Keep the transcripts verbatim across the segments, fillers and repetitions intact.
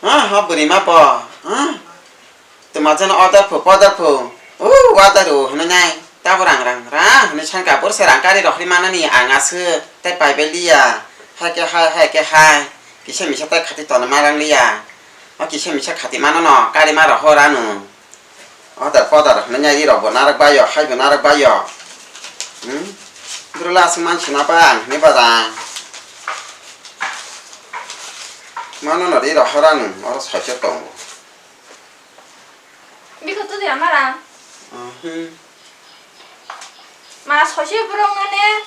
Ha, ha, bwrwi ma bo. Ha? Twma jano order phu, order phu. O, order o, hwnwi nai. Tabo rang, rang, rang, hwnwi sankha, bwrwi se rang kari rohorwi manani ang aswk, tei paibai liya. Hai khe hai, hai khe hai. Kisa misa tei khati tongna ma rang liya. O kisa misa khati mano no, kari ma rohor ano. Order, order, hwnwi nai rok bo narwk bai yo, hai bo narwk bai yo. Hmm? Bwrwi la aswk man sina ba ang hwnwi ba rang. Mano no ri rohor ano, oro soi se tongo. Biko tu dia mara. Ah, hmm. Ma soise borok ngane.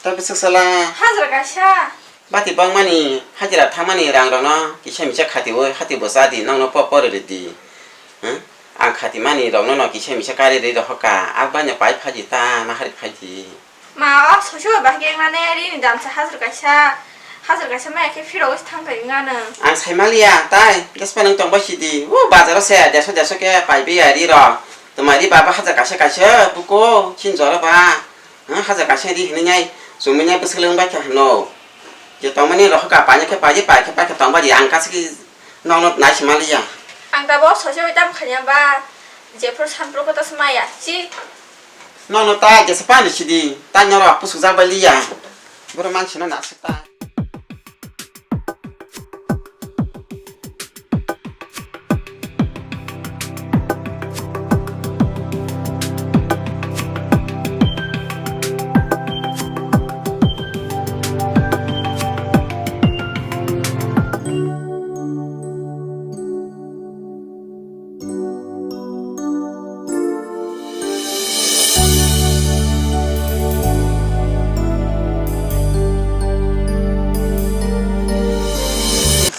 Ta bwswk sala. Hajra kaisa. Bati bangmani hajra thangmani rang rokno kisa misa khatiwi hati bo cha di, nokno po po rwrwi di. Hmm? Ang khati mani rokno no kisa misa kari rwi rohor ka, ak bai no pai phaji ta, ma hari phaji. Ma, o soise bo bahai khe wngnani rini damsa hajra kaisa, hajra kaisa maya khe phirogwi se thang phai wngnani. Ang sai maliya, tai, jespa nwng tongbai sidi, o bazaro se, deso deso khe paibai ya ri rok. Twmai ri baba hajra kaisa kaisa, buko, chin jora ba. Ha, hajra kaisa ri hinwi nai, chumui nai bwswk lwng bai kha hino. Je tongmani rohor ka, painai khe pai di, pai khe pai khe tongbai di, ang kaisa khe nokno nai se maliya. Ang tabuk soise bai tamo khaina ba, jephru sanphru khe ta se maya, chi. Nono ta jesa pani sidi, ta nyoro pusuk jak bai liya. Boro mansino nasuk ta.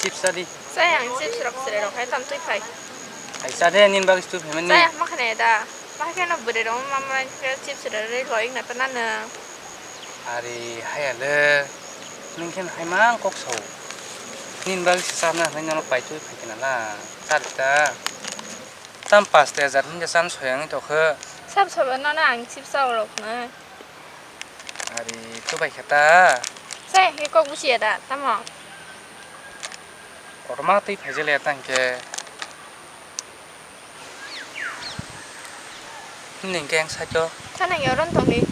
Chips adi. Chaya ang chips rok sere rok hai tam twi phai. Hai cha de nin bagwi twi phai mani. Chaya ma khane da. Ma khane bwrwi rok ma ma chips rok rwi loi na ta na nang. Ari haya le, nwng khe hai mang kok sao. Nini bagwi se chana hinwi nono paitwi phai khe nala, cha rwkta. Tam pash hajar hinwi chan soyang tokhe. Sab sabo nono ang chips cha rok na. Ari tubai khe ta. Chaya khe kok busiya da, tamo? Kotorma twi phaijak le ta hinkhe. Nini khe ang side o. Thanai oron tongdi.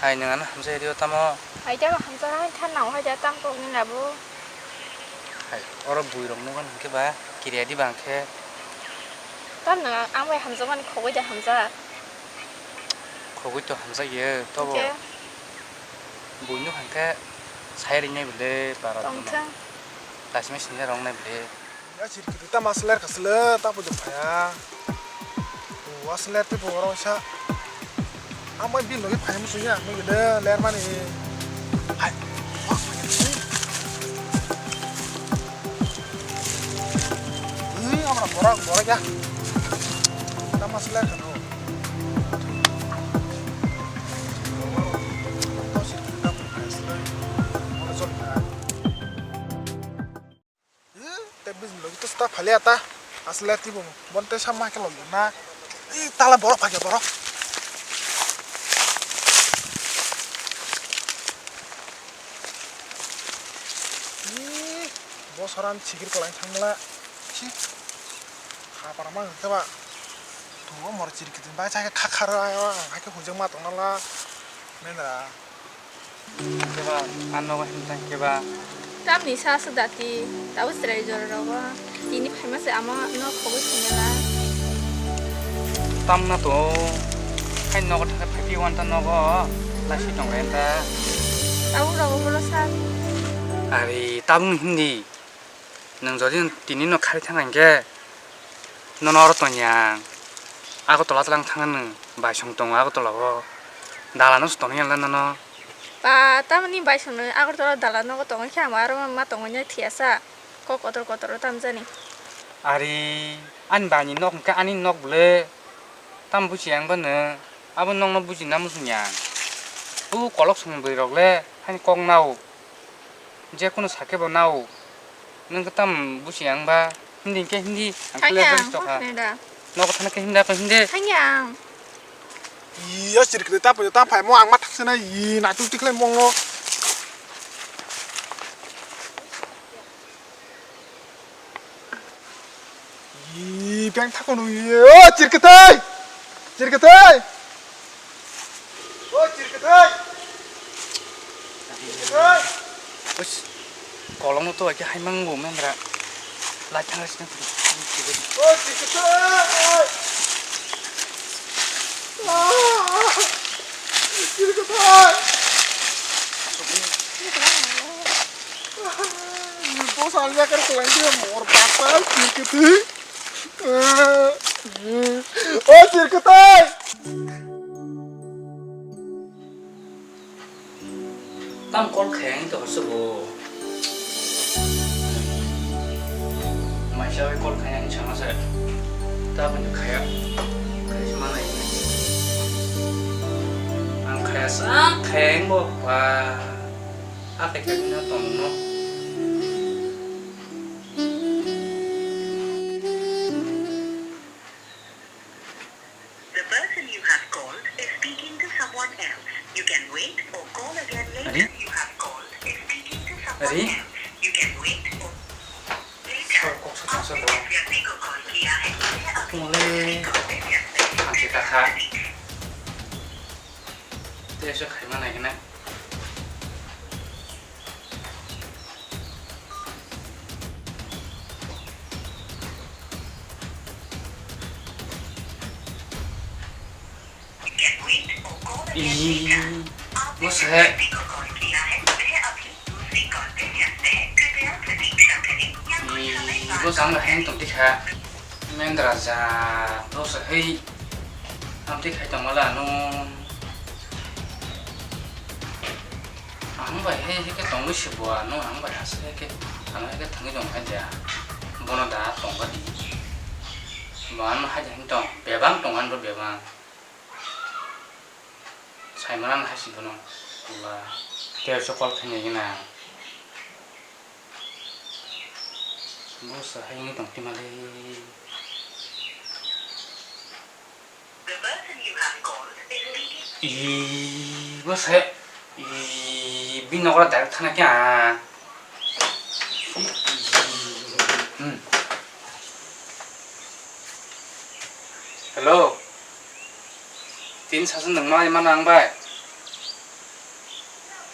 Hai nwng ano hamjak rio tamo? Hai tamo hamjak hai thanao hai da tam kok ni labo. Hai oro bui rok nukha hinkhe ba kiriya di bang khe. Tam nwng ang bai hamjakmani khogwi da hamjak. Khogwi to hamjak ye tobo. Hinkhe? Bui nukha hinkhe sai rinai bwle para. Tongthwng. Lasima sinjak rok nai bwle. Ya sirkiri ta mas ler kasile ta pujo phaya. O asle te bo oro sa. Amai bil logi phaya musuya, mugi de ler mani. Hai. Ui, amra borak, borak ya. Ta mas ler kano. Ta sirkiri ta pujo phaya sile. Oro jol phaya. Te business logi to sta phali ata. Asle ti bo. Bon te sama ke logi na. I tala borok phage borok. I bo soran chigir kolai thangla. Chi. Kha para ma ke ba. Tu mo mor chiri kitin ba cha ke kha kha ra. Ha ke hujang ma tong na la. Mendra. Keba, ang nogo himtang keba. Tamni sa aswk dati, tabuk chwrai jora rogo. Tini phaima se amo no khogwi singela. Tamna to, hai nogo thangkhe phaipi wanta nogo, lasi tongre ta. Tabuk rogo bolo sa. Ari, tabuk ni hindi. Nwng jodi tini no khari thang hinkhe, nono oro tongya ang. Agartala tlang thang nwng, baisong tongo Agartala o. Dalano se tonwi ya nono. Ba, tamoni baisong no Agartala dalano tongo khe, amo aro ma tongwi ya thiyasa. Kok kotor kotor o tamjani. Ari, ani bani nok hinkhe ani nok bwle. Tamo buchi ang bwno, abo nokno buchina muchungya. O kolok songni bwrwi rok le, hani kok nao. Je kunu sakhe bo nao. Nwng khe tam buchi ang ba, hindi khe hindi, ang khe Thangya, ler tokha. Nogo thana khe hindi, hindi. Thangya ang. Iyo, sirkri ta phaio, ta phaimo ang ma thakse na, i na tu tikle mongo. Ih, beng thakno nungwi. O, chirkithai! Chirkithai! O, chirkithai! Chirkithai! Uish, kolokno to hai khe hai mango mendra. Lai thangna sini. O, chirkithai! Ah! Chirkithai! Boss, ang yakar kelang dia mor bakal, chirkithai. O, chirkithai! Tam call khaiyang to subo. Maisa bai call khaiyang sama se. Ta bani khaya. Khai se manai. Ang khaya sa khaiyang bo pa. A khaiyang na tong no. The person you have called is speaking to someone else. You can wait or call again later. Are? You have called is speaking to someone Are? Else. You can wait or later. Sir, kok sa, kok sa, Aapne bro. Jis vyakti ko call kiya hai, wah abhi Mole. Dusri call pe vyast hai. Ang kita kha. Tei se khaima nai hwnwi. Ih, bo se. Ih, bo se ang hai tong tikha. Mendra ja, bo se hai. Amtwi khai tongmala ano. Ang bai hai hai khe tongwi se bo ano, ang bai aswk hai khe ano hai khe thangwi tong hai dia. Bono da tongba di. Bo ano hai hai tong, bebang tong ano bebang. Saimano hai se bono. Pula. Tei se call khainai gina. Bo se hai wngwi tong twi mali. Ih, bo se. Ih, bini nokra direct thana khe ang. Hmm. Hello. Tini sasa nang malai mano ang bai.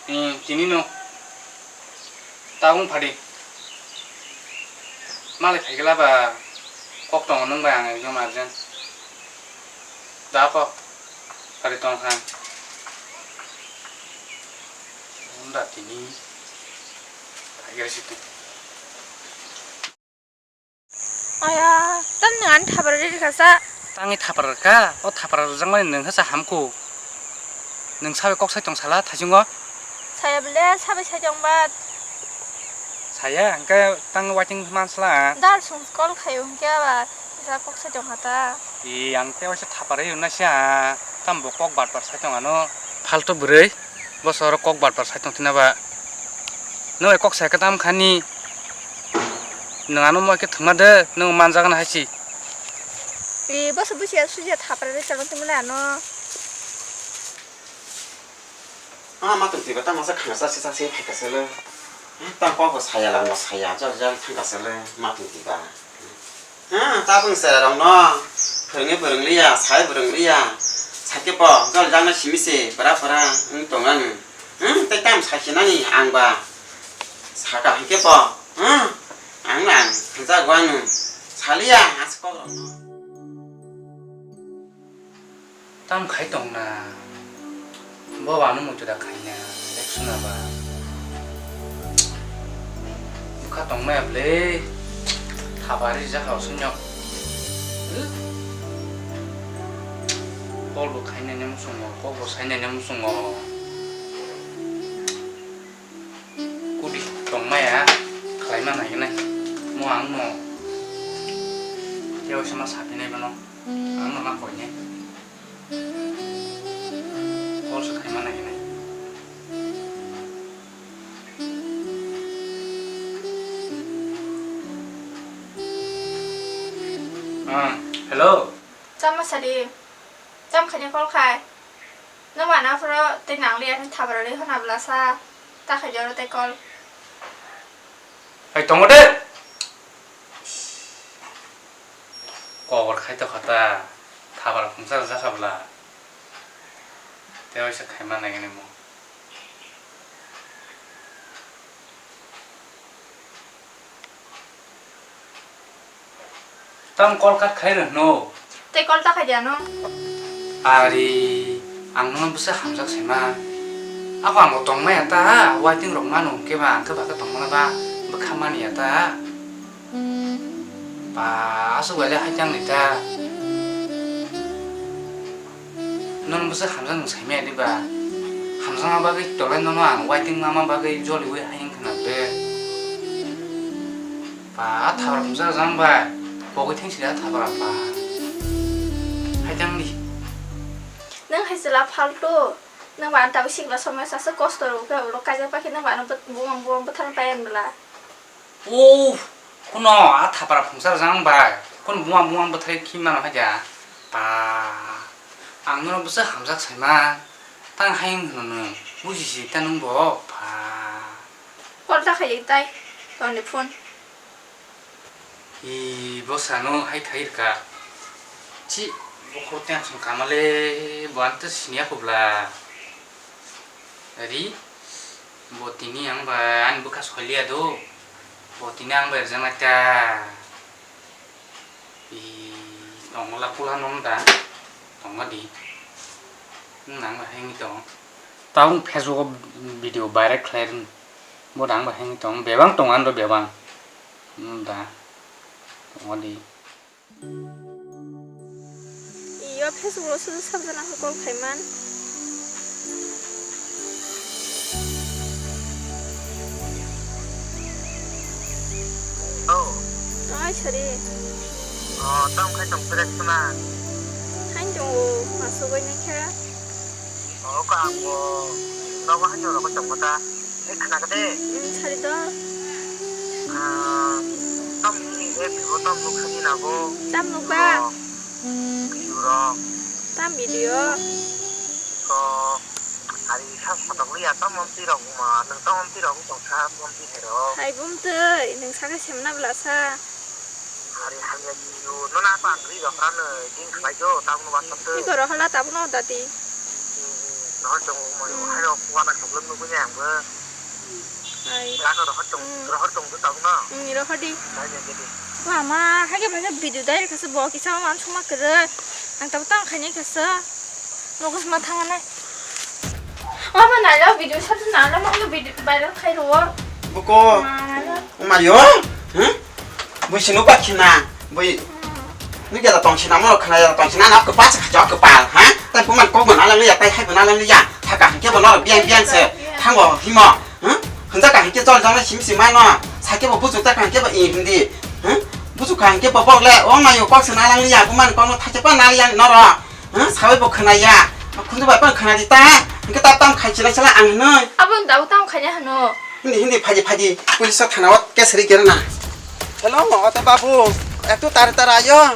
Hmm, tini no. Tabung phadi. Malai phaikhe laba kok tongo nwng bai ang ekdom urgent. Da kok phadi tong kha. Wng da tini phaikhe situ. Aya, tam nwng ani thapar riri kha sa. Tangwi thapar rwkha, o thapar rwjakmani nwng khe sa hamkuk. Nwng sabai kok sai tong sala thaichungo? Saya bole sabai sai tong ba. Saya, hwnkhe tang waiting mansla. Dar sung call khaio hwnkhe aba kisa kok sai tong kha ta. I, ang tei waisa thapar rwi rwna sia, tam bo kok bar bar sai tong ano. Phalto bwrwi, bo soro kok bar bar sai tong thina ba. Nwng bai kok sai khe tam khani. Nwng ano moi khe thwngma de, nwng manjak na hai si. E, boso busia suja thapra de chalo tongmani ano. Ah, ma tong tiba tamo sa khangsa se sa se phaika sele. Eh, ta kok bo saya lang bo saya, jol jol thangka sele, ma tong tiba. Hmm, tabung chwrairokno phwrwngwi phwrwngliya, sai phwrwngliya, sakhe bo jol jakna simi se bwra bwra wng tongna nwng. Hmm, tei tamo sakhinani ang ba saka hinkhe bo, hmm, ang lang thangjago ano saliya aswk kokrokno. Tam khai tong na. Bo ano muitu da khai na. Election aba. Bwkha tong maya bwle. Thapari jak ha osonyok. Call bo khai nai nemu sungo. Kok bo sai nai nemu sungo. Kudi tong maya. Khlai ma nai nai. Mo ang no. Tei waisa ma sapi nai bono. Ang no ma koi nai. Call se khaima nai hinwi. Ah, hello. Chama sadi. Cham khani call khai. Nang wana phoro tei nang liya thapra rwi hona bwlasa. Ta khai joro tei call. Hai tongo de. Kobor khai tokha ta, thabar phungsa rwjak kha bwla. Tei waisa khaima nai nini mo. Tamo call cut khai rw hwno? Tei call ta khai di ano. Ari, ang nono bwsa hamjak saima. Ako ang bo tongmaya ta, waiting rok mano hwnkhe ba, ang khe ba khe tongmano ba, bwkha mani ya ta. Ba, aswk bai le hai tang ni ta. Nono bwsa hamjak nwng saimaya di ba? Hamjakma bagwi tolai nono ang waiting mama bagwi joliwi hai wngkha na de. Ba, thabra phungsa rwjak bai. Pogwi thengsi da thabra ba. Hai tang di. Nwng hai chwla faltu. Nwng ba ang tabuk sikla somoi sasa kosto rw khe ulo kaijak pakhe nwng ba ano bumang bumang bwthar payan bwla. O, kuno a thapara phungsa rwjak bai. Kun buma buma bwthai khi mano haja. Pa. Ang nono bwsa hamjak saima. Tang hai wng hwno nwng. Bujisi ta nwng bo. Pa. Call ta khai tai. Toni phone. I bwsano hai khai rwkha. Chi, bokhorok tension kamale, bo ang ta siniya kubla. Ari, bo tini ang ba ani bwkha soiliya do. Bo tini ang ba rwjaknai ta. I tongo la pula nom da. Tongo di. Nang ba hengni tong. Tabuk Facebook o video viral khlai rwng. Bo dang ba hengni tong. Bebang tong ano bebang. Da. Tongo di. Iyo Facebook o sudu sabjana khe call khaiman. Oh. Ai sari. Oh, tamo khai tong pera suna. Hai tong o, masuk bai nai khe. Oh, ka ang bo. Nogo hai tong rogo tong mata. Eh, khna kade. Hmm, sari do. Ah, tam ni, eh, bibo tam nuk sani nago. Tam nuk ba? Oh, bibo ro. Tam video. So, hari sa sotok liya tam monti rok ma, nang tam monti rok tong sa monti hero. Hai bum tei, nang sa khe semna bla sa. Hari hamya kiyo, no na pa ang ri rok ano, jing khlai jo, tam no ba sa tei. Iko rohala tam no dati. Rohor chong mo, hmm, hai rok wana problem no bunya ang bo. Hai. Rano rohor chong, hmm, rohor chong do tabuk no. Hmm, rohor di. Dai dai dai. Wa ma, hai ke bhai video dai kasa bo kisa man suma kere. Ang tabuk tang khani kasa. Nogo sma thang nai. Wa ma na lo video sa na lo ma video viral khai ro. Buko. Ma na lo. Ma yo. Hmm? Bui sino pa khina. Bui. Nugya da tong sina mo khna ya tong sina na ko pa cha cha ko pa ha. Tai ko man ko mo na lang ya tai hai mo na lang ya. Thaka hingke bo no biang biang se. Thango himo. Hmm? Hunja ka hingke chol jong na sim sim ma no. Sa ke bo buju ta ka hingke bo i hindi. Hmm? Buju ka hingke bo bok le o ma yo kok se na lang ya ko man ko no tha cha pa na yang no ro. Hmm? Sa bo khna ya. Khundu ba pa khna di ta. Hingke ta tam khai chila chala ang no. Abo da tam khai ya no. Hindi hindi phaji phaji. Police thana o case ri ger na. Hello, oto babu, ektu tare tare ayo.